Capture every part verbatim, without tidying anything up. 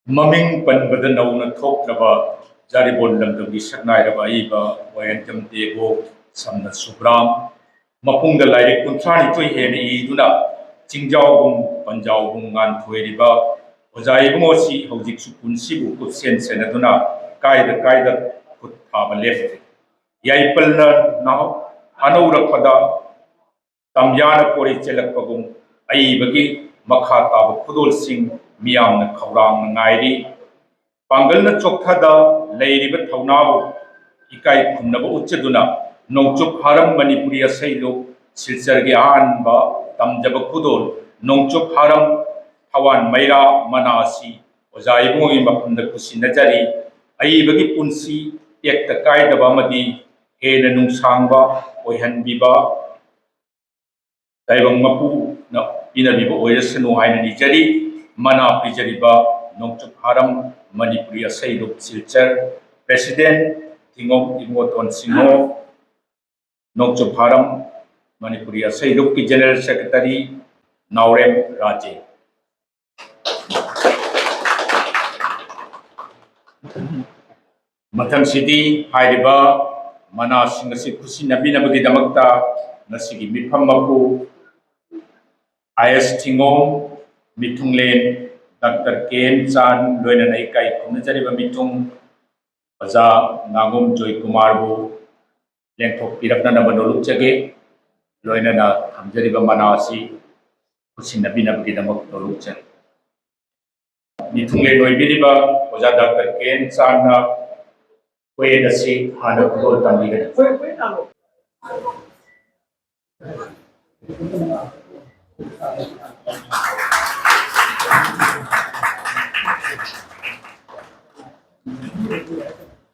ꯃꯃꯤꯡ ꯄꯟꯕꯗ ꯅꯧꯅ ꯊꯣꯛꯇ꯭ꯔꯕ ꯖꯥꯔꯤꯕꯣꯟ ꯂꯝꯗꯝꯒꯤ ꯁꯛꯅꯥꯏꯔꯕ ꯑꯏꯕ ꯋꯥꯌꯦꯜꯆꯝ ꯗꯦꯕꯣ ꯁꯝꯅ ꯁꯨꯕ꯭ꯔꯥꯝ, ꯃꯄꯨꯡꯗ ꯂꯥꯏꯔꯤꯛ ꯀꯨꯟꯊ꯭ꯔꯥ ꯅꯤꯊꯣꯏ ꯍꯦꯟꯅ ꯏꯗꯨꯅ ꯆꯤꯡꯖꯥꯎꯒꯨꯝ ꯄꯟꯖꯥꯎꯒꯨꯝ ꯉꯥꯟꯊꯣꯏꯔꯤꯕ ꯑꯣꯖꯥ ꯏꯕꯨꯡꯉꯣꯁꯤ ꯍꯧꯖꯤꯛꯁꯨ ꯄꯨꯟꯁꯤꯕꯨ ꯈꯨꯠꯁꯦꯟ ꯁꯦꯟꯅꯗꯨꯅ ꯀꯥꯏꯗ ꯀꯥꯏꯗ ꯈꯨꯠ ꯊꯥꯕ ꯂꯦꯞꯇꯦ꯫ ꯌꯥꯏꯄꯜꯅ ꯅꯍ-, ꯍꯅꯧꯔꯛꯄꯗ ꯇꯝꯌꯥꯅ ꯀꯣꯔꯩ ꯆꯦꯜꯂꯛꯄꯒꯨꯝ ꯑꯏꯕꯒꯤ ꯃꯈꯥ ꯇꯥꯕ ꯈꯨꯗꯣꯜꯁꯤꯡ ꯃꯤꯌꯥꯝꯅ ꯈꯧꯔꯥꯡꯅ ꯉꯥꯏꯔꯤ꯫ ꯄꯥꯡꯒꯜꯅ ꯆꯣꯛꯊꯗ ꯂꯩꯔꯤꯕ ꯊꯧꯅꯥꯕꯨ ꯏꯀꯥꯏ ꯈꯨꯝꯅꯕ ꯎꯠꯆꯗꯨꯅ ꯅꯣꯡꯆꯨꯞ ꯍꯥꯔꯝ ꯃꯅꯤꯄꯨꯔꯤ ꯑꯁꯩꯂꯨꯞ ꯁꯤꯜꯆꯔꯒꯤ ꯑꯍꯥꯟꯕ ꯇꯝꯖꯕ ꯈꯨꯗꯣꯜ ꯅꯣꯡꯆꯨꯞ ꯍꯥꯔꯝ ꯊꯋꯥꯟ ꯃꯩꯔꯥ ꯃꯅꯥ ꯑꯁꯤ ꯑꯣꯖꯥ ꯏꯕꯨꯡꯉꯣꯒꯤ ꯃꯐꯝꯗ ꯈꯨꯠꯁꯤꯟꯅꯖꯔꯤ꯫ ꯑꯏꯕꯒꯤ ꯄꯨꯟꯁꯤ ꯇꯦꯛꯇ ꯀꯥꯏꯗꯕ ꯑꯃꯗꯤ ꯍꯦꯟꯅ ꯅꯨꯡꯁꯥꯡꯕ ꯑꯣꯏꯍꯟꯕꯤꯕ ꯇꯥꯏꯕꯪ ꯃꯄꯨꯅ ꯄꯤꯅꯕꯤꯕ ꯑꯣꯏꯔꯁꯅꯨ ꯍꯥꯏꯅ ꯅꯤꯖꯔꯤ꯫ ꯃꯅꯥ ꯄꯤꯖꯔꯤꯕ ꯅꯣꯡꯆꯨꯞ ꯍꯥꯔꯝ ꯃꯅꯤꯄꯨꯔꯤ ꯑꯁꯩꯂꯨꯞ ꯁꯤꯜꯆꯔ ꯄ꯭ꯔꯦꯁꯤꯗꯦꯟ ꯊꯤꯉꯣꯝ ꯏꯕꯣꯇꯣꯟ ꯁꯤꯡꯍꯣ, ꯅꯣꯡꯆꯨꯞ ꯍꯥꯔꯝ ꯃꯅꯤꯄꯨꯔꯤ ꯑꯁꯩꯂꯨꯞꯀꯤ ꯖꯦꯅꯔꯦꯜ ꯁꯦꯀ꯭ꯔꯦꯇꯔꯤ ꯅꯥꯎꯔꯦꯝ ꯔꯥꯖꯦ꯫ ꯃꯊꯪꯁꯤꯗꯤ ꯍꯥꯏꯔꯤꯕ ꯃꯅꯥꯁꯤꯡ ꯑꯁꯤ ꯈꯨꯠꯁꯤꯟꯅꯕꯤꯅꯕꯒꯤꯗꯃꯛꯇ ꯉꯁꯤꯒꯤ ꯃꯤꯐꯝ ꯃꯄꯨ ꯑꯥꯏ ꯑꯦꯁ ꯊꯤꯉꯣꯝ, ꯃꯤꯊꯨꯡꯂꯦꯟ ꯗꯥꯛꯇꯔ ꯀꯦ ꯑꯦꯟ ꯆꯥꯟ, ꯂꯣꯏꯅꯅ ꯏꯀꯥꯏ ꯈꯨꯝꯅꯖꯔꯤꯕ ꯃꯤꯊꯨꯡ ꯑꯣꯖꯥ ꯉꯥꯉꯣꯝ ꯖꯣꯏꯀꯨꯃꯥꯔꯕꯨ ꯂꯦꯡꯊꯣꯛꯄꯤꯔꯛꯅꯅꯕ ꯅꯣꯂꯨꯛꯆꯒꯦ꯫ ꯂꯣꯏꯅꯅ ꯊꯝꯖꯔꯤꯕ ꯃꯅꯥ ꯑꯁꯤ ꯈꯨꯠꯁꯤꯟꯅꯕꯤꯅꯕꯒꯤꯗꯃꯛ ꯅꯣꯂꯨꯛꯆꯔꯤ꯫ ꯃꯤꯊꯨꯡꯂꯦꯟ ꯑꯣꯏꯕꯤꯔꯤꯕ ꯑꯣꯖꯥ ꯗꯥꯛꯇꯔ ꯀꯦ ꯑꯦꯟ ꯆꯥꯟꯅ ꯀꯣꯌꯦꯠ ꯑꯁꯤ ꯍꯥꯟꯅ ꯈꯨꯗꯣꯜ ꯇꯝꯕꯤꯒꯅꯤ꯫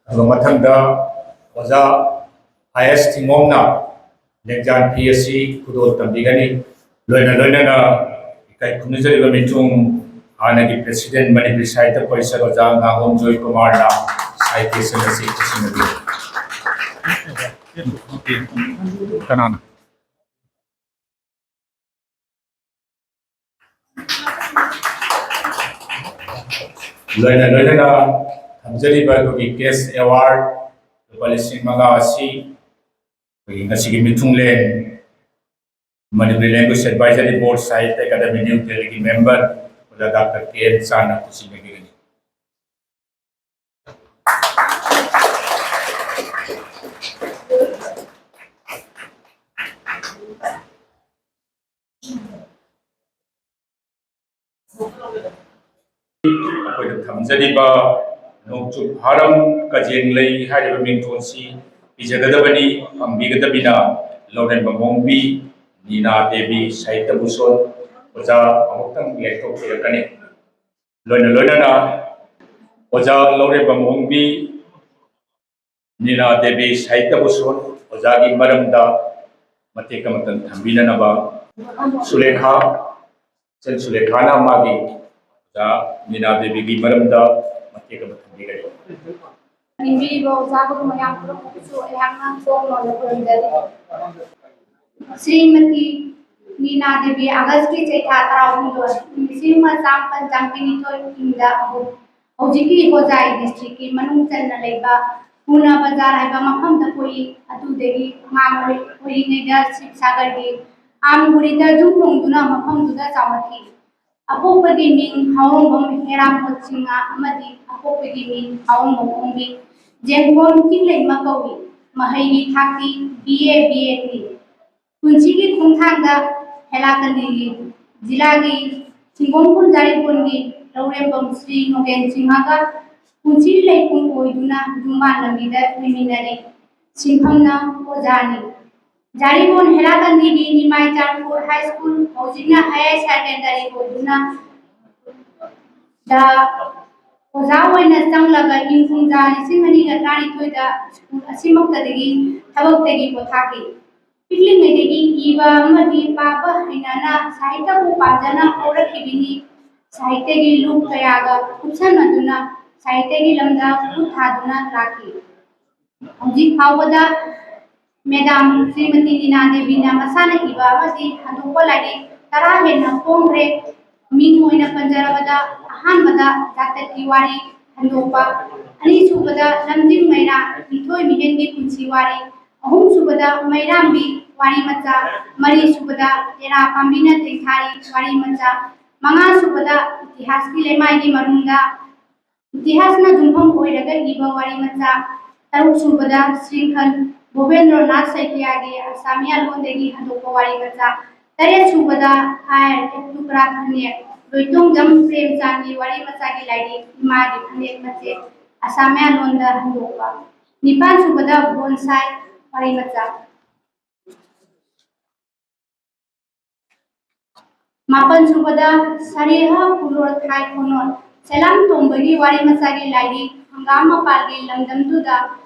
ꯑꯗꯨꯒ ꯃꯊꯪꯗ ꯑꯣꯖꯥ ꯑꯥꯏ ꯑꯦꯁ ꯊꯤꯉꯣꯝꯅ ꯂꯦꯡꯖꯥꯟ ꯐꯤ ꯑꯁꯤ ꯈꯨꯗꯣꯜ ꯇꯝꯕꯤꯒꯅꯤ꯫ ꯂꯣꯏꯅ ꯂꯣꯏꯅꯅ ꯏꯀꯥꯏ ꯈꯨꯝꯅꯖꯔꯤꯕ ꯃꯤꯊꯨꯡ ꯍꯥꯟꯅꯒꯤ ꯄ꯭ꯔꯦꯁꯤꯗꯦꯟ ꯃꯅꯤꯄꯨꯔꯤ ꯁꯥꯍꯤꯇ꯭ꯌ ꯄꯔꯤꯁꯠ ꯑꯣꯖꯥ ꯉꯥꯉꯣꯝ ꯖꯣꯏ ꯀꯨꯃꯥꯔꯅ ꯁꯥꯍꯤꯇ꯭ꯌ ꯁꯪ ꯑꯁꯤ ꯈꯨꯠꯁꯤꯟꯅꯕꯤꯔꯤ꯫ ꯀꯅꯥꯅ? ꯂꯣꯏꯅ ꯂꯣꯏꯅꯅ ꯊꯝꯖꯔꯤꯕ ꯑꯩꯈꯣꯏꯒꯤ ꯀꯦꯁ ꯑꯦꯋꯥꯔꯗ ꯂꯨꯄꯥ ꯂꯤꯁꯤꯡ ꯃꯉꯥ ꯑꯁꯤ ꯑꯩꯈꯣꯏꯒꯤ ꯉꯁꯤꯒꯤ ꯃꯤꯊꯨꯡꯂꯦꯟ ꯃꯅꯤꯄꯨꯔꯤ ꯂꯦꯡꯒ꯭ꯋꯦꯖ ꯑꯦꯗꯚꯥꯏꯖꯔꯤ ꯕꯣꯔꯗ ꯁꯥꯍꯤꯇ꯭ꯌ ꯑꯦꯀꯥꯗꯃꯤ ꯅ꯭ꯌꯨ ꯗꯦꯜꯂꯤꯒꯤ ꯃꯦꯝꯕꯔ ꯑꯣꯖꯥ ꯗꯥꯛꯇꯔ ꯀꯦ ꯑꯦꯟ ꯆꯥꯟꯅ ꯈꯨꯠꯁꯤꯟꯅꯕꯤꯒꯅꯤ꯫ ꯑꯩꯈꯣꯏꯅ ꯊꯝꯖꯔꯤꯕ ꯅꯣꯡꯆꯨꯞ ꯍꯥꯔꯝ ꯀꯖꯦꯡꯂꯩ ꯍꯥꯏꯔꯤꯕ ꯃꯤꯡꯊꯣꯟꯁꯤ ꯄꯤꯖꯒꯗꯕꯅꯤ, ꯐꯪꯕꯤꯒꯗꯕꯅꯤꯅ ꯂꯧꯔꯦꯝꯕꯝ ꯑꯣꯡꯕꯤ ꯅꯤꯅꯥ ꯗꯦꯕꯤ ꯁꯥꯍꯤꯇ꯭ꯌ ꯚꯨꯁꯣꯟ ꯑꯣꯖꯥ ꯑꯃꯨꯛꯇꯪ ꯂꯦꯡꯊꯣꯛꯄꯤꯔꯛꯀꯅꯤ꯫ ꯂꯣꯏꯅ ꯂꯣꯏꯅꯅ ꯑꯣꯖꯥ ꯂꯧꯔꯦꯝꯕꯝ ꯑꯣꯡꯕꯤ ꯅꯤꯅꯥ ꯗꯦꯕꯤ ꯁꯥꯍꯤꯇ꯭ꯌ ꯚꯨꯁꯣꯟ ꯑꯣꯖꯥꯒꯤ ꯃꯔꯝꯗ ꯃꯇꯦꯛ ꯑꯃꯇꯪ ꯊꯝꯕꯤꯅꯅꯕ ꯁꯨꯂꯦꯈꯥ, ꯏꯆꯟ ꯁꯨꯂꯦꯈꯥꯅ ꯃꯥꯒꯤ ꯑꯣꯖꯥ ꯅꯤꯅꯥ ꯗꯦꯕꯤꯒꯤ ꯃꯔꯝꯗ ꯃꯇꯦꯛ ꯑꯃ ꯊꯝꯕꯤꯒꯅꯤ꯫ ꯏꯟꯕꯤꯔꯤꯕ ꯑꯣꯖꯥ ꯒꯨꯔꯨ ꯃꯌꯥꯝ ꯄꯨꯝꯅꯃꯛꯄꯨꯁꯨ ꯑꯩꯍꯥꯛꯅ ꯁꯣꯛꯅ ꯈꯨꯔꯨꯝꯖꯔꯤ꯫ ꯁ꯭ꯔꯤꯃꯇꯤ ꯅꯤꯅꯥ ꯗꯦꯕꯤ ꯑꯥꯒꯁꯀꯤ ꯆꯩꯊꯥ ꯇꯔꯥꯍꯨꯝꯗꯣꯏ, ꯂꯤꯁꯤꯡ ꯑꯃ ꯆꯥꯃꯥꯄꯟ ꯌꯥꯡꯈꯩꯅꯤꯊꯣꯏ ꯏꯪꯗ ꯍꯧꯖꯤꯛꯀꯤ ꯍꯣꯖꯥꯏ ꯗꯤꯁꯇ꯭ꯔꯤꯛꯀꯤ ꯃꯅꯨꯡ ꯆꯟꯅ ꯂꯩꯕ ꯄꯨꯅꯥ ꯕꯖꯥꯔ ꯍꯥꯏꯕ ꯃꯐꯝꯗ ꯄꯣꯛꯏ꯫ ꯑꯗꯨꯗꯒꯤ ꯑꯉꯥꯡ ꯑꯣꯏꯔꯤꯉꯩꯗ ꯁꯤꯕꯁꯥꯒꯔꯒꯤ ꯑꯥꯝꯒꯨꯔꯤꯗ ꯌꯨꯝ ꯍꯣꯡꯗꯨꯅ ꯃꯐꯝꯗꯨꯗ ꯆꯥꯎꯔꯛꯈꯤ꯫ ꯑꯄꯣꯛꯄꯒꯤ ꯃꯤꯡ ꯍꯥꯎꯔꯣꯡꯕꯝ ꯍꯦꯔꯥꯝꯕ ꯁꯤꯡꯍ ꯑꯃꯗꯤ ꯑꯄꯣꯛꯄꯒꯤ ꯃꯤꯡ ꯍꯥꯎꯔꯣꯡꯕꯝ ꯑꯣꯡꯕꯤ꯫ ꯖꯦꯟꯀꯣꯝ ꯆꯤꯡꯂꯦꯟꯃ ꯀꯧꯏ꯫ ꯃꯍꯩꯒꯤ ꯊꯥꯛꯇꯤ ꯕꯤ ꯑꯦ, ꯕꯤ ꯑꯦꯗꯅꯤ꯫ ꯄꯨꯟꯁꯤꯒꯤ ꯈꯣꯡꯊꯥꯡꯗ ꯍꯦꯂꯥꯀꯟꯗꯤꯒꯤ ꯖꯤꯂꯥꯒꯤ ꯁꯤꯡꯒꯣꯡꯈꯨꯜ ꯖꯥꯔꯤꯄꯣꯟꯒꯤ ꯂꯧꯔꯦꯝꯕꯝ ꯁ꯭ꯔꯤ ꯅꯣꯒꯦꯟ ꯁꯤꯡꯍꯒ ꯄꯨꯟꯁꯤ ꯂꯩꯄꯨꯡ ꯑꯣꯏꯗꯨꯅ ꯌꯨꯝꯕꯥꯟ ꯂꯝꯕꯤꯗ ꯂꯩꯃꯤꯟꯅꯔꯤ꯫ ꯁꯤꯟꯐꯝꯅ ꯑꯣꯖꯥꯅꯤ꯫ ꯖꯥꯔꯤꯄꯣꯟ ꯍꯦꯂꯥꯀꯟꯗꯤꯒꯤ ꯅꯤꯃꯥꯏ ꯆꯥꯟꯄꯨꯔ ꯍꯥꯏ ꯁ꯭ꯀꯨꯜ, ꯍꯧꯖꯤꯛꯅ ꯍꯥꯌꯔ ꯁꯦꯀꯦꯟꯗꯔꯤ ꯑꯣꯏꯗꯨꯅ, ꯗ ꯑꯣꯖꯥ ꯑꯣꯏꯅ ꯆꯪꯂꯒ ꯏꯪ ꯀꯨꯝꯖꯥ ꯂꯤꯁꯤꯡ ꯑꯅꯤꯒ ꯇꯔꯥꯅꯤꯊꯣꯏꯗ ꯁ꯭ꯀꯨꯜ ꯑꯁꯤꯃꯛꯇꯗꯒꯤ ꯊꯕꯛꯇꯒꯤ ꯄꯣꯊꯥꯈꯤ꯫ ꯄꯤꯛꯂꯤꯉꯩꯗꯒꯤ ꯏꯕ ꯑꯃꯗꯤ ꯄꯥꯕ ꯍꯩꯅꯅ ꯁꯥꯍꯤꯇ꯭ꯌꯕꯨ ꯄꯥꯝꯖꯅ ꯍꯧꯔꯛꯈꯤꯕꯅꯤ꯫ ꯁꯥꯍꯤꯇ꯭ꯌꯒꯤ ꯂꯨꯞ ꯀꯌꯥꯒ ꯈꯨꯠꯁꯝꯅꯗꯨꯅ ꯁꯥꯍꯤꯇ꯭ꯌꯒꯤ ꯂꯝꯗ ꯈꯨꯠ ꯊꯥꯗꯨꯅ ꯂꯥꯛꯈꯤ꯫ ꯍꯧꯖꯤꯛ ꯐꯥꯎꯕꯗ ꯃꯦꯗꯥꯝ ꯁ꯭ꯔꯤꯃꯇꯤ ꯅꯤꯅꯥ ꯗꯦꯕꯤꯅ ꯃꯁꯥꯅ ꯏꯕ ꯑꯃꯗꯤ ꯍꯟꯗꯣꯛꯄ ꯂꯥꯏꯔꯤꯛ ꯇꯔꯥ ꯍꯦꯟꯅ ꯐꯣꯡꯈ꯭ꯔꯦ꯫ ꯃꯤꯡ ꯑꯣꯏꯅ ꯄꯟꯖꯔꯕꯗ ꯑꯍꯥꯟꯕꯗ ꯖꯥꯇꯛꯀꯤ ꯋꯥꯔꯤ ꯍꯟꯗꯣꯛꯄ, ꯑꯅꯤꯁꯨꯕꯗ ꯂꯝꯖꯤꯡ ꯃꯩꯔꯥ ꯃꯤꯊꯣꯏ ꯃꯤꯍꯦꯟꯒꯤ ꯄꯨꯟꯁꯤ ꯋꯥꯔꯤ, ꯑꯍꯨꯝꯁꯨꯕꯗ ꯃꯩꯔꯥꯝꯕꯤ ꯋꯥꯔꯤ ꯃꯆꯥ, ꯃꯔꯤꯁꯨꯕꯗ ꯇꯦꯔꯥ ꯄꯥꯝꯕꯤꯅ ꯇꯦꯡꯊꯥꯔꯤ ꯋꯥꯔꯤ ꯃꯆꯥ, ꯃꯉꯥꯁꯨꯕꯗ ꯏꯇꯤꯍꯥꯁꯀꯤ ꯂꯩꯃꯥꯏꯒꯤ ꯃꯔꯨꯝꯗ, ꯏꯇꯤꯍꯥꯁꯅ ꯌꯨꯝꯐꯝ ꯑꯣꯏꯔꯒ ꯏꯕ ꯋꯥꯔꯤ ꯃꯆꯥ, ꯇꯔꯨꯛꯁꯨꯕꯗ ꯁ꯭ꯔꯤꯡꯈꯟ ꯚꯨꯕꯦꯟꯗ꯭ꯔꯣꯅꯥꯊ ꯁꯩꯀꯤꯌꯥꯒꯤ ꯑꯁꯥꯃꯤꯌꯥ ꯂꯣꯟꯗꯒꯤ ꯍꯟꯗꯣꯛꯄ ꯋꯥꯔꯤ ꯃꯆꯥ, ꯇꯔꯦꯠꯁꯨꯕꯗ ꯍꯥꯏꯔ ꯇꯨꯀ꯭ꯔꯥ ꯐꯅꯦꯛ ꯂꯣꯏꯇꯣꯡꯖꯝ ꯄ꯭ꯔꯦꯝꯆꯥꯟꯒꯤ ꯋꯥꯔꯤ ꯃꯆꯥꯒꯤ ꯂꯥꯏꯔꯤꯛ ꯏꯃꯥꯒꯤ ꯐꯅꯦꯛ ꯃꯆꯦꯠ ꯑꯁꯥꯃꯤꯌꯥ ꯂꯣꯟꯗ ꯍꯟꯗꯣꯛꯄ, ꯅꯤꯄꯥꯟꯁꯨꯕꯗ ꯕꯣꯟꯁꯥꯏ ꯋꯥꯔꯤ ꯃꯆꯥ꯫ ꯃꯥꯄꯟꯁꯨꯕꯗ ꯁꯔꯦꯍ ꯄꯨꯂꯣꯔ ꯊꯥꯏ ꯈꯣꯅꯣꯟ ꯁꯦꯂꯥꯝ ꯇꯣꯝꯕꯒꯤ ꯋꯥꯔꯤ ꯃꯆꯥꯒꯤ ꯂꯥꯏꯔꯤꯛ ꯍꯪꯒꯥꯝ ꯃꯄꯥꯜꯒꯤ ꯂꯝꯗꯝꯗꯨꯗ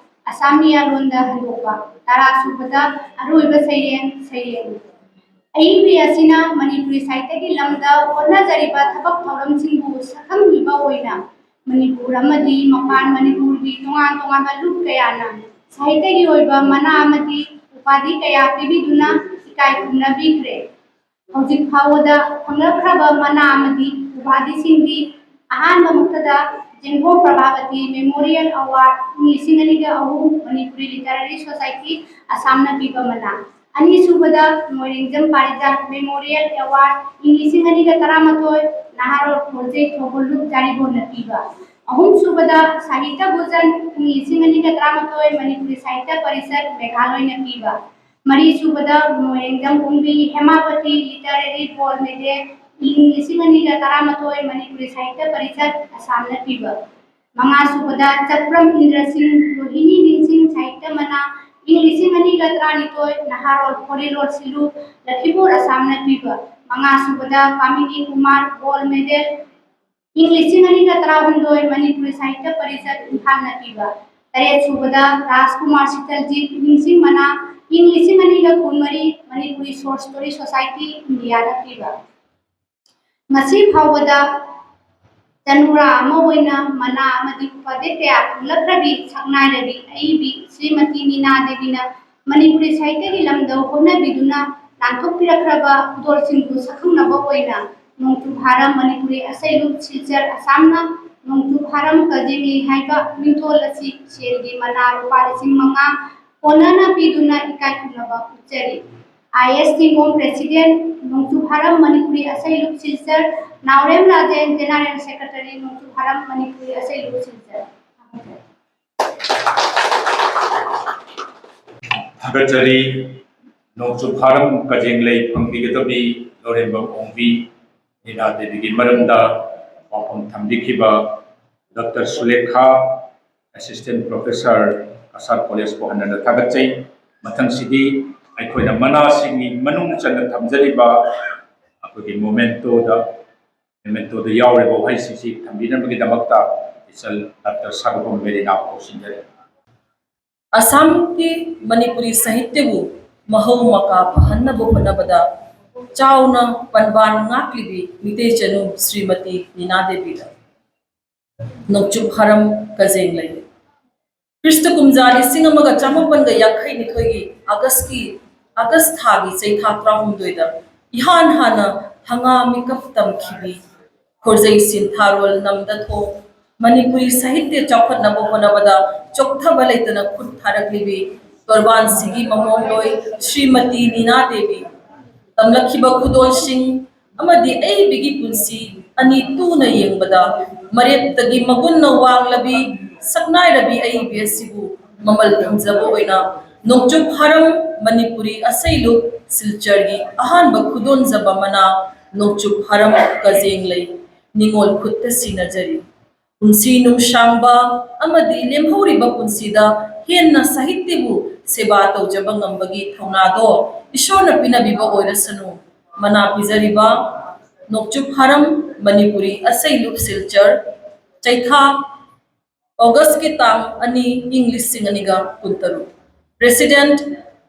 ꯑꯁꯥꯃꯤꯌꯥ ꯂꯣꯟꯗ ꯍꯟꯗꯣꯛꯄ, ꯇꯔꯥꯁꯨꯕꯗ ꯑꯔꯣꯏꯕ ꯁꯩꯔꯦꯡ ꯁꯩꯔꯦꯡ꯫ ꯑꯏꯕꯤ ꯑꯁꯤꯅ ꯃꯅꯤꯄꯨꯔꯤ ꯁꯥꯍꯤꯇ꯭ꯌꯒꯤ ꯂꯝꯗ ꯍꯣꯠꯅꯖꯔꯤꯕ ꯊꯕꯛ ꯊꯧꯔꯝꯁꯤꯡꯕꯨ ꯁꯛꯈꯪꯕꯤꯕ ꯑꯣꯏꯅ ꯃꯅꯤꯄꯨꯔ ꯑꯃꯗꯤ ꯃꯄꯥꯟ ꯃꯅꯤꯄꯨꯔꯒꯤ ꯇꯣꯉꯥꯟ ꯇꯣꯉꯥꯟꯕ ꯂꯨꯞ ꯀꯌꯥꯅ ꯁꯥꯍꯤꯇ꯭ꯌꯒꯤ ꯑꯣꯏꯕ ꯃꯅꯥ ꯑꯃꯗꯤ ꯎꯄꯥꯙꯤ ꯀꯌꯥ ꯄꯤꯕꯤꯗꯨꯅ ꯏꯀꯥꯏ ꯈꯨꯝꯅꯕꯤꯈ꯭ꯔꯦ꯫ ꯍꯧꯖꯤꯛ ꯐꯥꯎꯕꯗ ꯐꯪꯂꯛꯈ꯭ꯔꯕ ꯃꯅꯥ ꯑꯃꯗꯤ ꯎꯄꯥꯙꯤꯁꯤꯡꯗꯤ ꯑꯍꯥꯟꯕ ꯃꯛꯇꯗ ꯖꯦꯡꯒꯣ ꯄ꯭ꯔꯚꯥꯕꯇꯤ ꯃꯦꯃꯣꯔꯤꯌꯦꯜ ꯑꯦꯋꯥꯔꯗ ꯏꯪ ꯂꯤꯁꯤꯡ ꯑꯅꯤꯒ ꯑꯍꯨꯝ ꯃꯅꯤꯄꯨꯔꯤ ꯂꯤꯇꯔꯦꯔꯤ ꯁꯣꯁꯥꯏꯇꯤ ꯑꯁꯥꯝꯅ ꯄꯤꯕ ꯃꯅꯥ, ꯑꯅꯤꯁꯨꯕꯗ ꯃꯣꯏꯔꯦꯡꯖꯝ ꯄꯥꯔꯤꯖꯥꯠ ꯃꯦꯃꯣꯔꯤꯌꯦꯜ ꯑꯦꯋꯥꯔꯗ ꯏꯪ ꯂꯤꯁꯤꯡ ꯑꯅꯤꯒ ꯇꯔꯥꯃꯥꯊꯣꯏ ꯅꯍꯥꯔꯣꯜ ꯈꯣꯡꯖꯩ ꯊꯧꯒꯨꯜꯂꯨꯞ ꯖꯥꯔꯤꯕꯣꯟꯅ ꯄꯤꯕ, ꯑꯍꯨꯝꯁꯨꯕꯗ ꯁꯥꯍꯤꯇ꯭ꯌ ꯚꯨꯖꯟ ꯏꯪ ꯂꯤꯁꯤꯡ ꯑꯅꯤꯒ ꯇꯔꯥꯃꯥꯊꯣꯏ ꯃꯅꯤꯄꯨꯔꯤ ꯁꯥꯍꯤꯇ꯭ꯌ ꯄꯔꯤꯁꯠ ꯃꯦꯘꯥꯂꯣꯏꯅ ꯄꯤꯕ, ꯃꯔꯤꯁꯨꯕꯗ ꯃꯣꯏꯔꯦꯡꯖꯝ ꯀꯨꯝꯕꯤ ꯍꯦꯃꯥꯄꯇꯤ ꯂꯤꯇꯔꯦꯔꯤ ꯒꯣꯜꯗ ꯃꯦꯗꯦꯜ ꯏꯪ ꯂꯤꯁꯤꯡ ꯑꯅꯤꯒ ꯇꯔꯥꯃꯥꯊꯣꯏ ꯃꯅꯤꯄꯨꯔꯤ ꯁꯥꯍꯤꯇ꯭ꯌ ꯄꯔꯤꯁꯠ ꯑꯁꯥꯝꯅ ꯄꯤꯕ, ꯃꯉꯥꯁꯨꯕꯗ ꯆꯛꯄ꯭ꯔꯝ ꯏꯟꯗ꯭ꯔ ꯁꯤꯡ ꯔꯣꯍꯤꯅꯤ ꯅꯤꯡꯁꯤꯡ ꯁꯥꯍꯤꯇ꯭ꯌ ꯃꯅꯥ ꯏꯪ ꯂꯤꯁꯤꯡ ꯑꯅꯤꯒ ꯇꯔꯥꯅꯤꯊꯣꯏ ꯅꯍꯥꯔꯣꯜ ꯐꯣꯔꯤꯔꯣꯜ ꯁꯤꯂꯨ ꯂꯈꯤꯄꯨꯔ ꯑꯁꯥꯝꯅ ꯄꯤꯕ, ꯃꯉꯥꯁꯨꯕꯗ ꯀꯥꯃꯤꯅꯤ ꯀꯨꯃꯥꯔ ꯒꯣꯜꯗ ꯃꯦꯗꯦꯜ ꯏꯪ ꯂꯤꯁꯤꯡ ꯑꯅꯤꯒ ꯇꯔꯥꯍꯨꯝꯗꯣꯏ ꯃꯅꯤꯄꯨꯔꯤ ꯁꯥꯍꯤꯇ꯭ꯌ ꯄꯔꯤꯁꯠ ꯏꯝꯐꯥꯜꯅ ꯄꯤꯕ, ꯇꯔꯦꯠꯁꯨꯕꯗ ꯔꯥꯖꯀꯨꯃꯥꯔ ꯁꯤꯇꯜꯖꯤꯠ ꯅꯤꯡꯁꯤꯡ ꯃꯅꯥ ꯏꯪ ꯂꯤꯁꯤꯡ ꯑꯅꯤꯒ ꯀꯨꯟꯃꯔꯤ ꯃꯅꯤꯄꯨꯔꯤ ꯁꯣꯔꯠ ꯁ꯭ꯇꯣꯔꯤ ꯁꯣꯁꯥꯏꯇꯤ ꯏꯟꯗꯤꯌꯥꯅ ꯄꯤꯕ꯫ ꯉꯁꯤ ꯐꯥꯎꯕꯗ ꯇꯅꯨꯔꯥ ꯑꯃ ꯑꯣꯏꯅ ꯃꯅꯥ ꯑꯃꯗꯤ ꯎꯄꯥꯙꯤ ꯀꯌꯥ ꯐꯪꯂꯛꯈ꯭ꯔꯕꯤ ꯁꯛꯅꯥꯏꯔꯕꯤ ꯑꯏꯕꯤ ꯁ꯭ꯔꯤꯃꯇꯤ ꯃꯤꯅꯥ ꯗꯦꯕꯤꯅ ꯃꯅꯤꯄꯨꯔꯤ ꯁꯥꯍꯤꯇ꯭ꯌꯒꯤ ꯂꯝꯗ ꯍꯣꯠꯅꯕꯤꯗꯨꯅ ꯂꯥꯟꯊꯣꯛꯄꯤꯔꯛꯈ꯭ꯔꯕ ꯈꯨꯗꯣꯜꯁꯤꯡꯕꯨ ꯁꯛꯈꯪꯅꯕ ꯑꯣꯏꯅ ꯅꯣꯡꯆꯨꯞ ꯍꯥꯔꯝ ꯃꯅꯤꯄꯨꯔꯤ ꯑꯁꯩꯂꯨꯞ ꯁꯤꯜꯆꯔ ꯑꯁꯥꯝꯅ ꯅꯣꯡꯆꯨꯞ ꯍꯥꯔꯝ ꯀꯖꯦꯡꯂꯩ ꯍꯥꯏꯕ ꯃꯤꯡꯊꯣꯜ ꯑꯁꯤ ꯁꯦꯜꯒꯤ ꯃꯅꯥ ꯂꯨꯄꯥ ꯂꯤꯁꯤꯡ ꯃꯉꯥ ꯀꯣꯟꯅꯅ ꯄꯤꯗꯨꯅ ꯏꯀꯥꯏ ꯈꯨꯝꯅꯕ ꯎꯠꯆꯔꯤ꯫ ꯑꯥꯏ ꯑꯦꯁ ꯊꯤꯡꯒꯣꯝ president, ꯅꯣꯡꯆꯨꯞ ꯍꯥꯔꯝ ꯃꯅꯤꯄꯨꯔꯤ ꯑꯁꯩꯂꯨꯞ ꯁꯤꯜꯆꯔ, ꯅꯥꯎꯔꯦꯝ ꯔꯥꯖꯦꯟ general secretary, ꯅꯣꯡꯆꯨꯞ ꯍꯥꯔꯝ ꯃꯅꯤꯄꯨꯔꯤ ꯑꯁꯩꯂꯨꯞ ꯁꯤꯜꯆꯔ꯫ ꯊꯥꯒꯠꯆꯔꯤ꯫ ꯅꯣꯡꯆꯨꯞ ꯍꯥꯔꯝ ꯀꯖꯦꯡꯂꯩ ꯐꯪꯕꯤꯒꯗꯕꯤ ꯂꯧꯔꯦꯝꯕꯝ ꯑꯣꯡꯕꯤ ꯅꯤꯅꯥ ꯗꯦꯕꯤꯒꯤ ꯃꯔꯝꯗ ꯋꯥꯐꯝ ꯊꯝꯕꯤꯈꯤꯕ ꯗꯣꯛꯇꯔ ꯁꯨꯂꯦꯈꯥ, assistant professor, ꯀꯁꯥꯔ ꯀꯣꯂꯦꯖꯄꯨ ꯍꯟꯅ ꯊꯥꯒꯠꯆꯩ꯫ ꯃꯊꯪꯁꯤꯗꯤ ꯑꯩꯈꯣꯏꯅ ꯃꯅꯥꯁꯤꯡꯒꯤ ꯃꯅꯨꯡ ꯆꯟꯅ ꯊꯝꯖꯔꯤꯕ ꯑꯩꯈꯣꯏꯒꯤ ꯃꯣꯃꯦꯟꯇꯣꯗ ꯃꯦꯃꯦꯟꯇꯣꯗ ꯌꯥꯎꯔꯤꯕ ꯋꯥꯍꯩꯁꯤꯡꯁꯤ ꯊꯝꯕꯤꯅꯕꯒꯤꯗꯃꯛꯇ ꯏꯆꯜ ꯗꯥꯛꯇꯔ ꯁꯥꯒꯣꯝ ꯃꯦꯔꯤꯅꯥꯕꯨ ꯀꯧꯁꯤꯟꯖꯔꯤ꯫ ꯑꯁꯥꯝꯒꯤ ꯃꯅꯤꯄꯨꯔꯤ ꯁꯥꯍꯤꯇ꯭ꯌꯕꯨ ꯃꯍꯧ ꯃꯀꯥ ꯐꯍꯟꯅꯕ ꯍꯣꯠꯅꯕꯗ ꯆꯥꯎꯅ ꯄꯟꯕꯥꯟ ꯉꯥꯛꯂꯤꯕꯤ ꯃꯤꯇꯩ ꯆꯅꯨ ꯁ꯭ꯔꯤꯃꯇꯤ ꯅꯤꯅꯥ ꯗꯦꯕꯤꯗ꯫ ꯅꯣꯡꯆꯨꯞ ꯍꯥꯔꯝ ꯀꯖꯦꯡꯂꯩ꯫ ꯈ꯭ꯔꯤꯁꯇ ꯀꯨꯝꯖꯥ ꯂꯤꯁꯤꯡ ꯑꯃꯒ ꯆꯥꯃꯥꯄꯟꯒ ꯌꯥꯡꯈꯩ ꯅꯤꯊꯣꯏꯒꯤ ꯑꯥꯒꯁꯀꯤ ꯑꯥꯒꯁ ꯊꯥꯒꯤ ꯆꯩꯊꯥ ꯇꯔꯥꯍꯨꯝꯗꯣꯏꯗ ꯏꯍꯥꯟ ꯍꯥꯟꯅ ꯍꯪꯉꯥ ꯃꯤꯀꯞ ꯇꯝꯈꯤꯕꯤ ꯈꯣꯔꯖꯩ ꯁꯤꯟꯊꯥꯔꯣꯜ ꯅꯝꯗ ꯊꯣꯛ ꯃꯅꯤꯄꯨꯔꯤ ꯁꯥꯍꯤꯇ꯭ꯌ ꯆꯥꯎꯈꯠꯅꯕ ꯍꯣꯠꯅꯕꯗ ꯆꯣꯛꯊꯕ ꯂꯩꯇꯅ ꯈꯨꯠ ꯊꯥꯔꯛꯂꯤꯕꯤ ꯇꯣꯔꯕꯥꯟꯁꯤꯒꯤ ꯃꯃꯣꯝꯂꯣꯏ ꯁ꯭ꯔꯤꯃꯇꯤ ꯅꯤꯅꯥ ꯗꯦꯕꯤ꯫ ꯇꯝꯂꯛꯈꯤꯕ ꯈꯨꯗꯣꯜꯁꯤꯡ ꯑꯃꯗꯤ ꯑꯏꯕꯤꯒꯤ ꯄꯨꯟꯁꯤ ꯑꯅꯤ ꯇꯨꯅ ꯌꯦꯡꯕꯗ ꯃꯔꯦꯞꯇꯒꯤ ꯃꯒꯨꯟꯅ ꯋꯥꯡꯂꯕꯤ ꯁꯛꯅꯥꯏꯔꯕꯤ ꯑꯏꯕꯤ ꯑꯁꯤꯕꯨ ꯃꯃꯜ ꯊꯝꯖꯕ ꯑꯣꯏꯅ ꯅꯣꯡꯆꯨꯞ ꯍꯥꯔꯝ ꯃꯅꯤꯄꯨꯔꯤ ꯑꯁꯩꯂꯨꯞ ꯁꯤꯜꯆꯔꯒꯤ ꯑꯍꯥꯟꯕ ꯈꯨꯗꯣꯟꯖꯕ ꯃꯅꯥ ꯅꯣꯡꯆꯨꯞ ꯍꯥꯔꯝ ꯀꯖꯦꯡꯂꯩ ꯅꯤꯉꯣꯜ ꯈꯨꯠꯇ ꯁꯤꯟꯅꯖꯔꯤ꯫ ꯄꯨꯟꯁꯤ ꯅꯨꯡꯁꯥꯡꯕ ꯑꯃꯗꯤ ꯂꯦꯝꯍꯧꯔꯤꯕ ꯄꯨꯟꯁꯤꯗ ꯍꯦꯟꯅ ꯁꯥꯍꯤꯇ꯭ꯌꯕꯨ ꯁꯦꯕꯥ ꯇꯧꯖꯕ ꯉꯝꯕꯒꯤ ꯊꯧꯅꯥꯗꯣ ꯏꯁꯣꯔꯅ ꯄꯤꯅꯕꯤꯕ ꯑꯣꯏꯔꯁꯅꯨ꯫ ꯃꯅꯥ ꯄꯤꯖꯔꯤꯕ ꯅꯣꯡꯆꯨꯞ ꯍꯥꯔꯝ ꯃꯅꯤꯄꯨꯔꯤ ꯑꯁꯩꯂꯨꯞ ꯁꯤꯜꯆꯔ, ꯆꯩꯊꯥ, ꯑꯣꯒꯁꯀꯤ ꯇꯥꯡ ꯑꯅꯤ, ꯏꯪ ꯂꯤꯁꯤꯡ ꯑꯅꯤꯒ ꯀꯨꯟꯇꯔꯨꯛ꯫ President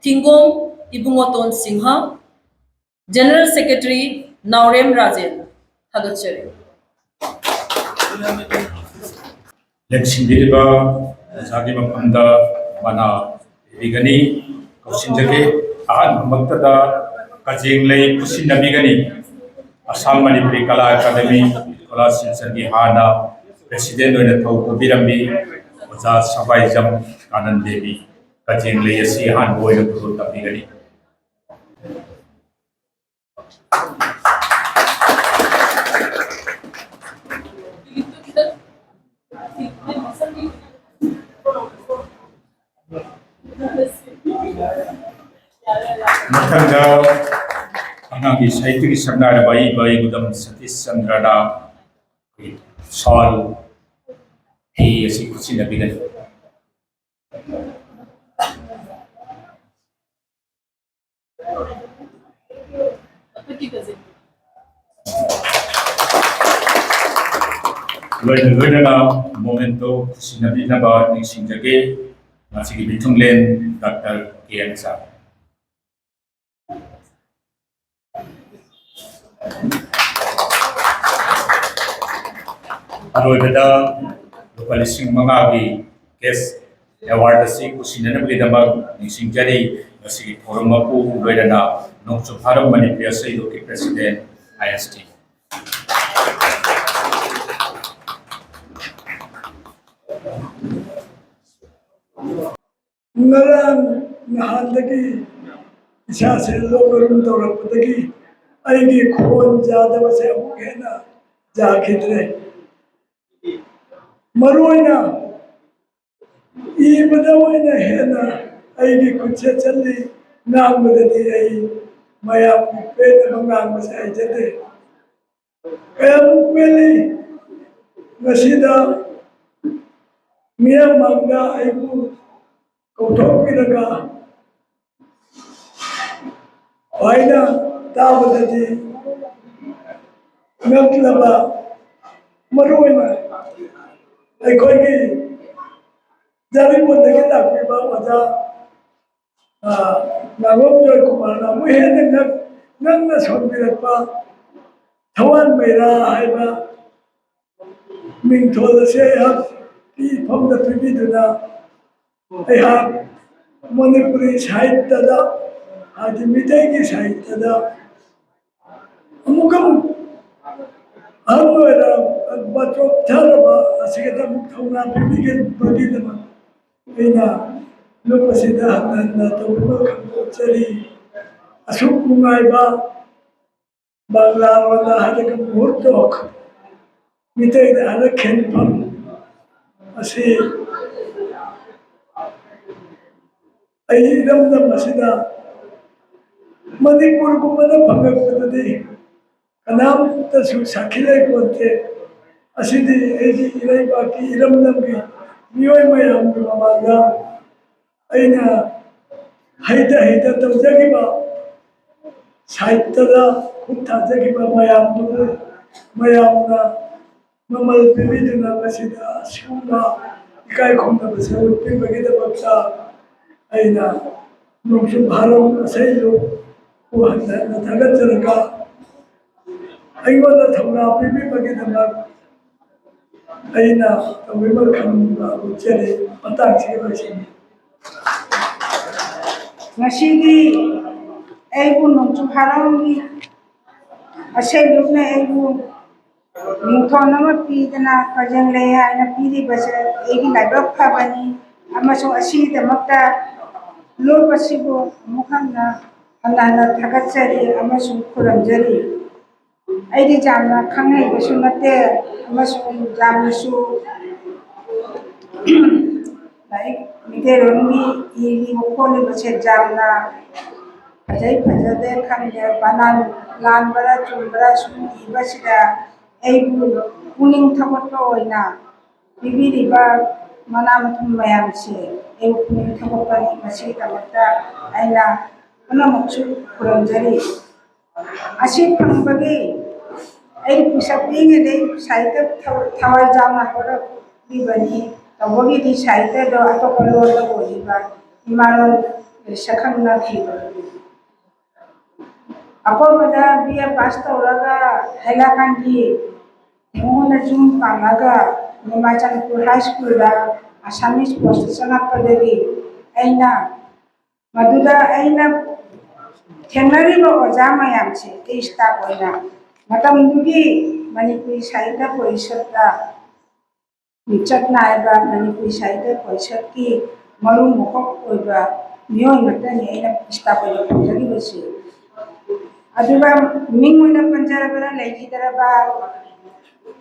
ꯊꯤꯡꯒꯣꯝ ꯏꯕꯨꯡꯉꯣꯇꯣꯟ ꯁꯤꯡꯍ, General Secretary ꯅꯥꯎꯔꯦꯝ ꯔꯥꯖꯦꯟ꯫ ꯊꯥꯒꯠꯆꯔꯤ꯫ ꯂꯦꯡꯁꯤꯟꯕꯤꯔꯤꯕ ꯑꯣꯖꯥꯒꯤ ꯃꯐꯝꯗ ꯃꯅꯥ ꯄꯤꯕꯤꯒꯅꯤ꯫ ꯀꯧꯁꯤꯟꯖꯒꯦ꯫ ꯑꯍꯥꯟꯕꯃꯛꯇꯗ ꯀꯖꯦꯡꯂꯩ ꯈꯨꯠꯁꯤꯟꯅꯕꯤꯒꯅꯤ꯫ ꯑꯁꯥꯝ ꯃꯅꯤꯄꯨꯔꯤ ꯀꯂꯥ ꯑꯦꯀꯥꯗꯃꯤ ꯀꯣꯂꯥ ꯁꯤꯜꯆꯔꯒꯤ ꯍꯥꯟꯅ ꯄ꯭ꯔꯦꯁꯤꯗꯦꯟ ꯑꯣꯏꯅ ꯊꯧ ꯄꯨꯕꯤꯔꯝꯃꯤ ꯑꯣꯖꯥ ꯁꯕꯥꯏꯖꯝ ꯀꯥꯅꯟ ꯗꯦꯕꯤ꯫ ꯀꯖꯦꯡꯂꯩ ꯑꯁꯤ ꯑꯍꯥꯟꯕ ꯑꯣꯏꯅ ꯈꯨꯗꯣꯜ ꯇꯝꯕꯤꯒꯅꯤ꯫ ꯃꯊꯪꯗ ꯑꯉꯥꯡꯒꯤ ꯁꯥꯍꯤꯇ꯭ꯌꯒꯤ ꯁꯛꯅꯥꯏꯔꯕ ꯑꯏꯕ ꯏꯒꯨꯗꯝ ꯁꯇꯤꯁ ꯆꯟꯗ꯭ꯔꯅ ꯑꯩꯈꯣꯏꯒꯤ ꯁꯥꯜ ꯐꯤ ꯑꯁꯤ ꯈꯨꯠꯁꯤꯟꯅꯕꯤꯒꯅꯤ꯫ ꯂꯣꯏꯅ ꯂꯣꯏꯅꯅ ꯃꯣꯃꯦꯟꯇꯣ ꯈꯨꯠꯁꯤꯟꯅꯕꯤꯅꯕ ꯅꯤꯡꯁꯤꯡꯖꯒꯦ꯫ ꯉꯁꯤꯒꯤ ꯃꯤꯊꯨꯡꯂꯦꯟ ꯗꯥꯛꯇꯔ ꯀꯦ ꯑꯦꯟ ꯁꯥꯔ꯫ ꯑꯔꯣꯏꯕꯗ ꯂꯨꯄꯥ ꯂꯤꯁꯤꯡ ꯃꯉꯥꯒꯤ ꯀꯦꯁ ꯑꯦꯋꯥꯔꯗ ꯑꯁꯤ ꯈꯨꯠꯁꯤꯟꯅꯅꯕꯒꯤꯗꯃꯛ ꯅꯤꯡꯁꯤꯡꯖꯔꯤ꯫ ꯉꯁꯤꯒꯤ ꯊꯧꯔꯝ ꯃꯄꯨ ꯂꯣꯏꯅꯅ ꯅꯣꯡꯆꯨꯞ ꯐꯥꯔꯝ ꯃꯅꯤꯄꯨꯔꯤ ꯑꯁꯩꯗꯣꯛꯀꯤ ꯄ꯭ꯔꯦꯁꯤꯗꯦꯟ ꯑꯥꯏ ꯑꯦꯁ ꯇꯤ꯫ ꯉꯔꯥꯡ ꯅꯍꯥꯟꯗꯒꯤ ꯏꯁꯥꯁꯦ ꯂꯣꯛ ꯂꯣꯏꯔꯨꯝ ꯇꯧꯔꯛꯄꯗꯒꯤ ꯑꯩꯒꯤ ꯈꯣꯟ ꯌꯥꯗꯕꯁꯦ ꯑꯃꯨꯛ ꯍꯦꯟꯅ ꯌꯥꯈꯤꯗ꯭ꯔꯦ꯫ ꯃꯔꯨ ꯑꯣꯏꯅ ꯏꯕꯗ ꯑꯣꯏꯅ ꯍꯦꯟꯅ ꯑꯩꯒꯤ ꯈꯨꯠꯁꯦ ꯆꯠꯂꯤ, ꯉꯥꯡꯕꯗꯗꯤ ꯑꯩ ꯃꯌꯥꯝ ꯄꯦꯟꯅꯕ ꯉꯥꯡꯕꯁꯦ ꯍꯩꯖꯗꯦ꯫ ꯀꯌꯥꯃꯨꯛ ꯄꯦꯜꯂꯤ꯫ ꯉꯁꯤꯗ ꯃꯤꯌꯥꯝ ꯃꯥꯡꯗ ꯑꯩꯕꯨ ꯀꯧꯊꯣꯛꯄꯤꯔꯒ ꯍꯥꯏꯅ ꯇꯥꯕꯗꯗꯤ ꯉꯛꯂꯕ, ꯃꯔꯨ ꯑꯣꯏꯅ ꯑꯩꯈꯣꯏꯒꯤ ꯖꯥꯔꯤꯄꯣꯟꯗꯒꯤ ꯂꯥꯛꯄꯤꯕ ꯑꯣꯖꯥ ꯉꯥꯉꯣꯝ ꯖꯣꯏꯀꯨꯃꯥꯔꯅ ꯑꯃꯨꯛ ꯍꯦꯟꯅ ꯉꯛ-, ꯉꯛꯅ ꯁꯣꯟꯕꯤꯔꯛꯄ ꯊꯋꯥꯟ ꯃꯩꯔꯥ ꯍꯥꯏꯕ ꯃꯤꯡꯊꯣꯜ ꯑꯁꯤ ꯑꯩꯍꯥꯛꯀꯤ ꯏꯐꯝꯗ ꯄꯤꯕꯤꯗꯨꯅ ꯑꯩꯍꯥꯛ ꯃꯅꯤꯄꯨꯔꯤ ꯁꯥꯍꯤꯇ꯭ꯌꯗ, ꯍꯥꯏꯗꯤ ꯃꯤꯇꯩꯒꯤ ꯁꯥꯍꯤꯇ꯭ꯌꯗ ꯑꯃꯨꯛꯀ ꯑꯃꯨꯛ ꯑꯍꯜ ꯑꯣꯏꯔꯕ ꯆꯣꯛꯊꯔꯕ ꯑꯁꯤꯒꯤꯗꯃꯛ ꯊꯧꯅꯥ ꯄꯤꯕꯤꯕꯒꯤꯗꯃꯛ ꯑꯩꯅ ꯂꯨꯞ ꯑꯁꯤꯗ ꯍꯟꯅ ꯍꯟꯅ ꯇꯧꯕꯤꯕ ꯈꯪꯗꯣꯛꯆꯔꯤ꯫ ꯑꯁꯨꯛ ꯅꯨꯡꯉꯥꯏꯕ ꯕꯪꯒ꯭ꯂꯥ ꯂꯣꯟꯗ ꯍꯥꯏꯔꯒ ꯃꯨꯍꯨꯔꯇꯣꯛ, ꯃꯤꯇꯩꯗ ꯍꯥꯏꯔꯒ ꯈꯦꯟꯐꯝ ꯑꯁꯤ ꯑꯩ ꯏꯔꯝꯗꯝ ꯑꯁꯤꯗ ꯃꯅꯤꯄꯨꯔꯒꯨꯝꯕꯗ ꯐꯪꯉꯛꯄꯗꯗꯤ ꯀꯅꯥꯝꯇꯁꯨ ꯁꯥꯈꯤ ꯂꯩꯄꯣꯟꯇꯦ꯫ ꯑꯁꯤꯗꯤ ꯑꯩꯒꯤ ꯏꯔꯩꯕꯥꯛꯀꯤ ꯏꯔꯝꯗꯝꯒꯤ ꯃꯤꯑꯣꯏ ꯃꯌꯥꯝꯒꯤ ꯃꯃꯥꯡꯗ ꯑꯩꯅ ꯍꯩꯇ ꯍꯩꯇ ꯇꯧꯖꯈꯤꯕ ꯁꯥꯍꯤꯇ꯭ꯌꯗ ꯈꯨꯠ ꯊꯥꯖꯈꯤꯕ ꯃꯌꯥꯝꯗꯨꯕꯨ ꯃꯌꯥꯝꯅ ꯃꯃꯜ ꯄꯤꯕꯤꯗꯨꯅ ꯃꯁꯤꯗ ꯑꯁꯤꯒꯨꯝꯕ ꯏꯀꯥꯏ ꯈꯨꯝꯅꯕ ꯁꯔꯨꯛ ꯄꯤꯕꯒꯤꯗꯃꯛꯇ ꯑꯩꯅ ꯅꯣꯡꯆꯨꯞ ꯍꯥꯔꯣꯟ ꯑꯁꯩꯂꯨꯕꯨ ꯍꯟꯅ ꯍꯟꯅ ꯊꯥꯒꯠꯆꯔꯒ ꯑꯩꯉꯣꯟꯗ ꯊꯧꯅꯥ ꯄꯤꯕꯤꯕꯒꯤꯗꯃꯛ ꯑꯩꯅ ꯇꯧꯕꯤꯃꯜ ꯈꯝꯅ ꯎꯠꯆꯔꯤ꯫ ꯃꯇꯥꯡꯁꯤꯒꯤ ꯂꯣꯏꯁꯤꯟꯖꯔꯦ꯫ ꯉꯁꯤꯒꯤ ꯑꯩꯕꯨ ꯅꯣꯡꯆꯨꯞ ꯍꯥꯔꯣꯟꯒꯤ ꯑꯁꯩꯂꯨꯞꯅ ꯑꯩꯕꯨ ꯃꯤꯡꯊꯣꯟ ꯑꯃ ꯄꯤꯗꯅ ꯄ꯭ꯔꯖꯦꯟ ꯂꯩ ꯍꯥꯏꯅ ꯄꯤꯔꯤꯕꯁꯦ ꯑꯩꯒꯤ ꯂꯥꯏꯕꯛ ꯐꯕꯅꯤ, ꯑꯃꯁꯨꯡ ꯑꯁꯤꯒꯤꯗꯃꯛꯇ ꯂꯨꯞ ꯑꯁꯤꯕꯨ ꯑꯃꯨꯛ ꯍꯟꯅ ꯍꯟꯅ ꯍꯟꯅ ꯊꯥꯒꯠꯆꯔꯤ ꯑꯃꯁꯨꯡ ꯈꯨꯔꯨꯝꯖꯔꯤ꯫ ꯑꯩꯗꯤ ꯌꯥꯝꯅ ꯈꯪ ꯍꯩꯕꯁꯨ ꯅꯠꯇꯦ, ꯑꯃꯁꯨꯡ ꯌꯥꯝꯅꯁꯨ ꯂꯥꯏꯔꯤꯛ ꯃꯩꯇꯩꯂꯣꯟꯒꯤ ꯏꯔꯤꯕ ꯈꯣꯠꯂꯤꯕꯁꯦ ꯌꯥꯝꯅ ꯐꯖꯩ ꯐꯖꯗꯦ ꯈꯪꯗꯦ, ꯕꯅꯥꯟ ꯂꯥꯟꯕꯔꯥ ꯆꯨꯝꯕꯔꯥ ꯁꯨꯝ ꯏꯕꯁꯤꯗ ꯑꯩꯕꯨ ꯄꯨꯛꯅꯤꯡ ꯊꯧꯒꯠꯄ ꯑꯣꯏꯅ ꯄꯤꯕꯤꯔꯤꯕ ꯃꯅꯥ ꯃꯊꯨꯝ ꯃꯌꯥꯝꯁꯦ ꯑꯩꯕꯨ ꯄꯨꯛꯅꯤꯡ ꯊꯧꯒꯠꯄꯅꯤ꯫ ꯃꯁꯤꯒꯤꯗꯃꯛꯇ ꯑꯩꯅ ꯄꯨꯝꯅꯃꯛꯁꯨ ꯈꯨꯔꯨꯝꯖꯔꯤ꯫ ꯑꯁꯤ ꯐꯪꯕꯒꯤ ꯑꯩ ꯄꯤꯁꯛ ꯄꯤꯛꯏꯉꯩꯗꯩ ꯁꯥꯍꯤꯇ꯭ꯌ ꯊꯋꯥꯏ ꯌꯥꯎꯅ ꯍꯧꯔꯛꯂꯤꯕꯅꯤ꯫ ꯇꯧꯕꯒꯤꯗꯤ ꯁꯥꯍꯤꯇ꯭ꯌꯗꯣ ꯑꯇꯣꯞꯄ ꯂꯣꯟꯗ ꯑꯣꯏꯔꯤꯕ ꯏꯃꯥꯂꯣꯟ ꯁꯛꯈꯪꯅꯈꯤꯕꯅꯤ꯫ ꯑꯀꯣꯟꯕꯗ ꯕꯤ ꯑꯦ ꯄꯥꯁ ꯇꯧꯔꯒ ꯍꯥꯏꯂꯥꯀꯥꯟꯗꯤ ꯅꯤꯉꯣꯜꯅ ꯌꯨꯝ ꯄꯥꯜꯂꯒ ꯅꯤꯃꯥꯆꯥꯟꯄꯨꯔ ꯍꯥꯏ ꯁ꯭ꯀꯨꯜꯗ ꯑꯁꯥꯃꯤꯁ ꯄꯣꯁꯇ ꯆꯪꯉꯛꯄꯗꯒꯤ ꯑꯩꯅ ꯃꯗꯨꯗ ꯑꯩꯅ ꯊꯦꯡꯅꯔꯤꯕ ꯑꯣꯖꯥ ꯃꯌꯥꯝꯁꯦ ꯑꯩ staff ꯑꯣꯏꯅ ꯃꯇꯝꯗꯨꯒꯤ ꯃꯅꯤꯄꯨꯔꯤ ꯁꯥꯍꯤꯇ꯭ꯌ ꯄꯔꯤꯁꯠꯇ ꯃꯤꯡꯆꯠ ꯅꯥꯏꯕ ꯃꯅꯤꯄꯨꯔꯤ ꯁꯥꯍꯤꯇ꯭ꯌ ꯄꯔꯤꯁꯠꯀꯤ ꯃꯔꯨ ꯃꯀꯣꯛ ꯑꯣꯏꯕ ꯃꯤꯑꯣꯏ ꯉꯥꯛꯇꯅꯤ ꯑꯩꯅ staff ꯑꯣꯏꯅ ꯐꯪꯖꯔꯤꯕꯁꯤ꯫ ꯑꯗꯨꯒ ꯃꯤꯡ ꯑꯣꯏꯅ ꯄꯟꯖꯔꯕꯗ ꯂꯩꯈꯤꯗ꯭ꯔꯕ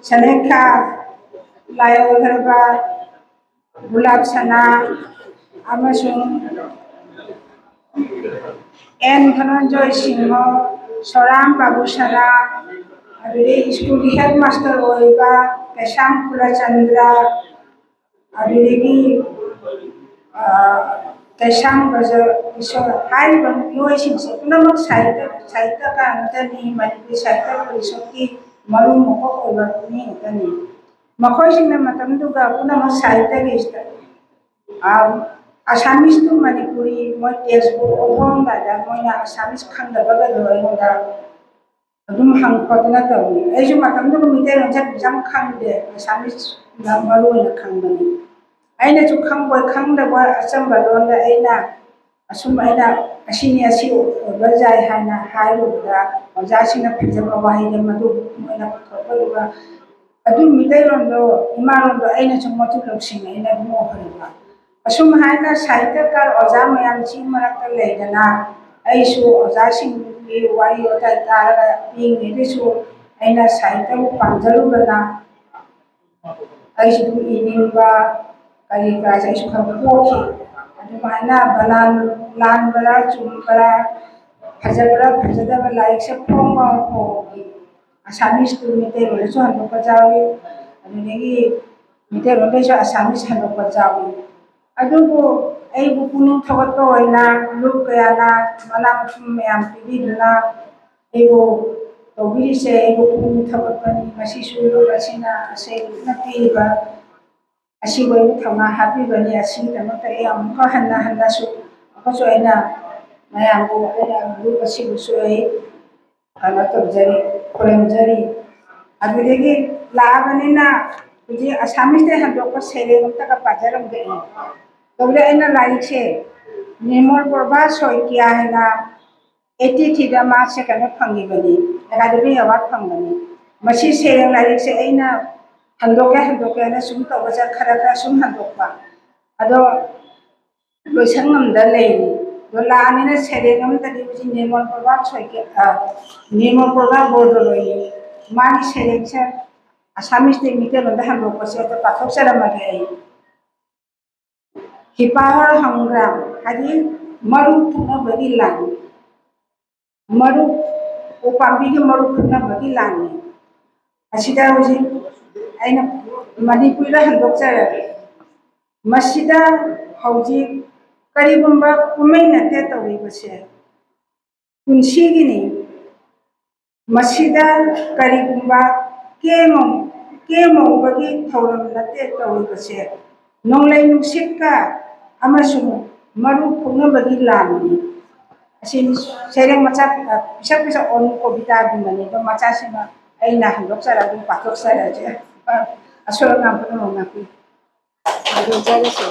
ꯁꯅꯦꯈꯥ, ꯂꯥꯏꯑꯣꯏꯈ꯭ꯔꯕ ꯒꯨꯂꯥꯞ ꯁꯅꯥ ꯑꯃꯁꯨꯡ ꯑꯦꯟ ꯙꯅꯟꯖꯣꯏ ꯁꯤꯡꯍ, ꯁꯣꯔꯥꯝ ꯕꯥꯕꯨ ꯁꯅꯥ, ꯑꯗꯨꯗꯒꯤ ꯁ꯭ꯀꯨꯜꯒꯤ headmaster ꯑꯣꯏꯔꯤꯕ ꯀꯩꯁꯥꯝ ꯀꯨꯂꯆꯟꯗ꯭ꯔ, ꯑꯗꯨꯗꯒꯤ ꯀꯩꯁꯥꯝ ꯕ꯭ꯔꯖ ꯀꯤꯁꯣꯔ ꯍꯥꯏꯔꯤꯕ ꯃꯤꯑꯣꯏꯁꯤꯡꯁꯦ ꯄꯨꯝꯅꯃꯛ ꯁꯥꯍꯤꯇ꯭ꯌ ꯁꯥꯍꯤꯇ꯭ꯌꯀꯥꯔ ꯉꯥꯛꯇꯅꯤ, ꯃꯅꯤꯄꯨꯔꯤ ꯁꯥꯍꯤꯇ꯭ꯌ ꯄꯔꯤꯁꯠꯀꯤ ꯃꯔꯨ ꯃꯀꯣꯛ ꯑꯣꯏꯕ ꯃꯤ ꯉꯥꯛꯇꯅꯤ꯫ ꯃꯈꯣꯏꯁꯤꯡꯅ ꯃꯇꯝꯗꯨꯗ ꯄꯨꯝꯅꯃꯛ ꯁꯥꯍꯤꯇ꯭ꯌꯒꯤ Assamese to Manipuri ꯃꯣꯏ textbook ꯑꯣꯟꯊꯣꯛꯑꯝꯗꯥꯏꯗ ꯃꯣꯏꯅ Assamese ꯈꯪꯗꯕꯒꯗꯣ ꯑꯩꯉꯣꯟꯗ ꯑꯗꯨꯝ ꯍꯪ ꯈꯣꯠꯇꯅ ꯇꯧꯏ꯫ ꯑꯩꯁꯨ ꯃꯇꯝꯗꯨꯗ ꯃꯩꯇꯩꯂꯣꯟꯁꯦ ꯌꯥꯝ ꯈꯪꯗꯦ, Assamese ꯃꯔꯨ ꯑꯣꯏꯅ ꯈꯪꯕꯅꯤ꯫ ꯑꯩꯅꯁꯨ ꯈꯪꯕꯣꯏ ꯈꯪꯗꯕꯣꯏ ꯑꯆꯝꯕ ꯂꯣꯟꯗ ꯑꯩꯅ ꯑꯁꯨꯝ ꯑꯩꯅ ꯑꯁꯤꯅꯤ ꯑꯁꯤ ꯑꯣꯏꯕ ꯌꯥꯏ ꯍꯥꯏꯅ ꯍꯥꯏꯔꯨꯕꯗ ꯑꯣꯖꯥꯁꯤꯡꯅ ꯐꯖꯕ ꯋꯥꯍꯩꯗ ꯃꯗꯨ ꯃꯣꯏꯅ ꯄꯨꯊꯣꯛꯄꯗꯨꯒ ꯑꯗꯨ ꯃꯩꯇꯩꯂꯣꯟꯗꯣ ꯏꯃꯥꯂꯣꯟꯗꯣ ꯑꯩꯅꯁꯨ ꯃꯇꯨ ꯂꯧꯁꯤꯡ ꯑꯩꯅ ꯑꯗꯨꯝ ꯑꯣꯏꯍꯟꯕ꯫ ꯑꯁꯨꯝ ꯍꯥꯏꯅ ꯁꯥꯍꯤꯇ꯭ꯌꯀꯥꯔ ꯑꯣꯖꯥ ꯃꯌꯥꯝꯁꯤ ꯃꯔꯛꯇ ꯂꯩꯗꯅ ꯑꯩꯁꯨ ꯑꯣꯖꯥꯁꯤꯡꯒꯤ ꯋꯥꯔꯤ ꯋꯥꯇꯥꯏ ꯇꯥꯔꯒ ꯄꯤꯛꯏꯉꯩꯗꯁꯨ ꯑꯩꯅ ꯁꯥꯍꯤꯇ꯭ꯌꯕꯨ ꯄꯥꯝꯖꯔꯨꯕꯅ ꯑꯩꯁꯨ ꯑꯗꯨꯝ ꯏꯅꯤꯡꯕ ꯀꯔꯤ ꯀꯔꯥꯁꯦ ꯑꯩꯁꯨ ꯈꯔ ꯄꯣꯛꯈꯤ꯫ ꯑꯗꯨꯃꯥꯏꯅ ꯕꯅꯥꯟ ꯂꯥꯟꯕꯔꯥ ꯆꯨꯝꯕꯔꯥ ꯐꯖꯕ꯭ꯔꯥ ꯐꯖꯗꯕ ꯂꯥꯏꯔꯤꯛꯁꯦ ꯐꯣꯡꯕ ꯐꯣꯡꯈꯤ꯫ Assamese to ꯃꯩꯇꯩꯂꯣꯟꯗꯁꯨ ꯍꯟꯗꯣꯛꯄ ꯌꯥꯎꯏ, ꯑꯗꯨꯗꯒꯤ ꯃꯩꯇꯩꯂꯣꯟꯗꯩꯁꯨ Assamese ꯍꯟꯗꯣꯛꯄ ꯌꯥꯎꯏ꯫ ꯑꯗꯨꯕꯨ ꯑꯩꯕꯨ ꯄꯨꯛꯅꯤꯡ ꯊꯧꯒꯠꯄ ꯑꯣꯏꯅ ꯂꯨꯞ ꯀꯌꯥꯅ ꯃꯅꯥ ꯃꯊꯨꯝ ꯃꯌꯥꯝ ꯄꯤꯕꯤꯗꯨꯅ ꯑꯩꯕꯨ ꯇꯧꯕꯤꯔꯤꯁꯦ ꯑꯩꯕꯨ ꯄꯨꯛꯅꯤꯡ ꯊꯧꯒꯠꯄꯅꯤ꯫ ꯉꯁꯤꯁꯨ ꯂꯨꯞ ꯑꯁꯤꯅ ꯑꯁꯦꯡꯕ ꯄꯤꯔꯤꯕ ꯑꯁꯤꯕꯨ ꯑꯩꯕꯨ ꯊꯧꯅꯥ ꯍꯥꯞꯄꯤꯕꯅꯤ꯫ ꯑꯁꯤꯒꯤꯗꯃꯛꯇ ꯑꯩ ꯑꯃꯨꯛꯀ ꯍꯟꯅ ꯍꯟꯅꯁꯨ ꯑꯃꯨꯛꯀꯁꯨ ꯑꯩꯅ ꯃꯌꯥꯝꯕꯨ ꯑꯩꯅ ꯂꯨꯞ ꯑꯁꯤꯕꯨꯁꯨ ꯑꯩ ꯀꯩꯅꯣ ꯇꯧꯖꯔꯤ, ꯈꯨꯔꯨꯝꯖꯔꯤ꯫ ꯑꯗꯨꯗꯒꯤ ꯂꯥꯛꯑꯕꯅꯤꯅ ꯍꯧꯖꯤꯛ Assamese ꯇꯩ ꯍꯟꯗꯣꯛꯄ ꯁꯩꯔꯦꯡ ꯑꯝꯇꯒ ꯄꯥꯖꯔꯝꯒꯦ꯫ ꯇꯧꯕꯗ ꯑꯩꯅ ꯂꯥꯏꯔꯤꯛꯁꯦ ꯅꯤꯔꯃꯜ ꯄ꯭ꯔꯚꯥ ꯁꯣꯏꯀꯤꯌꯥ ꯍꯥꯏꯅ ꯑꯩꯠꯇꯤ ꯊ꯭ꯔꯤꯗ ꯃꯥ ꯁꯦꯀꯦꯟꯗ ꯐꯪꯈꯤꯕꯅꯤ, ꯑꯦꯀꯥꯗꯃꯤ ꯑꯦꯋꯥꯔꯗ ꯐꯪꯕꯅꯤ꯫ ꯃꯁꯤ ꯁꯩꯔꯦꯡ ꯂꯥꯏꯔꯤꯛꯁꯦ ꯑꯩꯅ ꯍꯟꯗꯣꯛꯀꯦ ꯍꯟꯗꯣꯛꯀꯦꯅ ꯁꯨꯝ ꯇꯧꯕꯁꯦ ꯈꯔ ꯈꯔ ꯁꯨꯝ ꯍꯟꯗꯣꯛꯄ꯫ ꯑꯗꯣ ꯂꯣꯏꯁꯪ ꯑꯃꯗ ꯂꯩꯔꯤ꯫ ꯑꯗꯣ ꯂꯥꯛꯑꯅꯤꯅ ꯁꯩꯔꯦꯡ ꯑꯃꯗꯗꯤ ꯍꯧꯖꯤꯛ ꯅꯤꯔꯃꯜ ꯄ꯭ꯔꯚꯥ ꯁꯣꯏꯀꯦ-, ꯑ, ꯅꯤꯔꯃꯜ ꯄ꯭ꯔꯚꯥ ꯕꯣꯔꯗꯣꯂꯣꯏꯅꯤ꯫ ꯃꯥꯒꯤ ꯁꯩꯔꯦꯡꯁꯦ ꯑꯁꯥꯃꯤꯁꯇꯒꯤ ꯃꯤꯇꯩꯂꯣꯟꯗ ꯍꯟꯗꯣꯛꯄꯁꯦ ꯑꯗ ꯄꯥꯊꯣꯛꯆꯔꯝꯃꯒꯦ ꯑꯩ꯫ ꯍꯤꯄꯥꯍꯔ ꯍꯪꯒ꯭ꯔꯥꯝ ꯍꯥꯏꯗꯤ ꯃꯔꯨ ꯐꯨꯛꯅꯕꯒꯤ ꯂꯥꯟ꯫ ꯃꯔꯨ, ꯎꯄꯥꯝꯕꯤꯒꯤ ꯃꯔꯨ ꯐꯨꯛꯅꯕꯒꯤ ꯂꯥꯟꯅꯤ꯫ ꯑꯁꯤꯗ ꯍꯧꯖꯤꯛ ꯑꯩꯅ ꯃꯅꯤꯄꯨꯔꯤꯗ ꯍꯟꯗꯣꯛꯆꯔꯒꯦ꯫ ꯃꯁꯤꯗ ꯍꯧꯖꯤꯛ ꯀꯔꯤꯒꯨꯝꯕ ꯀꯨꯝꯍꯩ ꯅꯠꯇꯦ ꯇꯧꯔꯤꯕꯁꯦ, ꯄꯨꯟꯁꯤꯒꯤꯅꯤ꯫ ꯃꯁꯤꯗ ꯀꯔꯤꯒꯨꯝꯕ ꯀꯦꯃꯧ-, ꯀꯦꯃꯧꯕꯒꯤ ꯊꯧꯔꯝ ꯅꯠꯇꯦ ꯇꯧꯔꯤꯕꯁꯦ, ꯅꯣꯡꯂꯩ ꯅꯨꯡꯁꯤꯠꯀ ꯑꯃꯁꯨꯡ ꯃꯔꯨ ꯐꯨꯛꯅꯕꯒꯤ ꯂꯥꯟꯅꯤ꯫ ꯑꯁꯤꯅꯤ ꯁꯩꯔꯦꯡ ꯃꯆꯥ, ꯄꯤꯁꯛ ꯄꯤꯁꯛ ꯑꯣꯟ ꯀꯣꯕꯤꯇꯥꯒꯨꯝꯕꯅꯤ꯫ ꯑꯗꯣ ꯃꯆꯥꯁꯤꯃ ꯑꯩꯅ ꯍꯟꯗꯣꯛꯆꯔꯒ ꯑꯗꯨꯝ ꯄꯥꯊꯣꯛꯆꯔꯁꯦ꯫ ꯑꯁꯣꯏ ꯑꯉꯥꯝ ꯄꯨꯝꯅꯃꯛ ꯉꯥꯛꯄꯤꯌꯨ꯫ ꯍꯟꯗꯣꯛꯆꯔꯁꯦ꯫